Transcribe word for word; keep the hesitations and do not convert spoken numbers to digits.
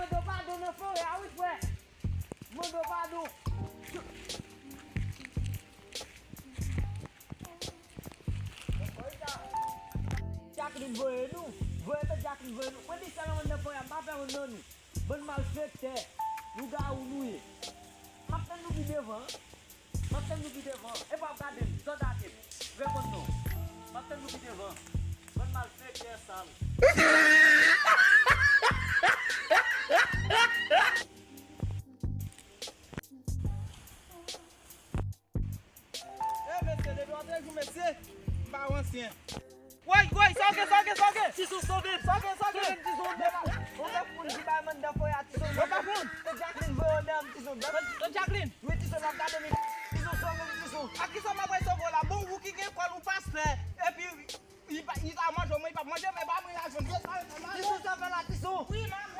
Mande w padon nan forè a wi, frè. Mande w padon. Jacqueline voye nou. Voye, mèt Jacqueline voye nou. Mwen di sèlman mande nan forè a, m pa fè wont nan nou. Bann malfektè, lougawou nou ye. M ap tann nou pi devan. M ap tann nou pi devan. Epa w ap gade m, zòt ate m. Reponn non. M ap tann nou pi devan. Bann malfektè sal. E mesye, depi w ap te jou mesye, m pa w ansyen. Woy, woy, sa w gen, sa w gen, sa w gen? Tison sove m. Sa w gen, sa w gen? Tison, ou pa, ou pa konn ki bay mandan fò ya, Tison. Ou pa konn? Tante Jacqueline voye w dèyè m, Tison. Tante Jacqueline? Wi, Tison, n ap gade mi. Tison, sove m, Tison. A kisa m ap sove w la? Bon, ou ki gen kòl, ou pastè. Epi, li pa, li ta manje w, men li p ap manje, men pa mwen lajan. Tison, sa fè la, Tison. Wi, m ap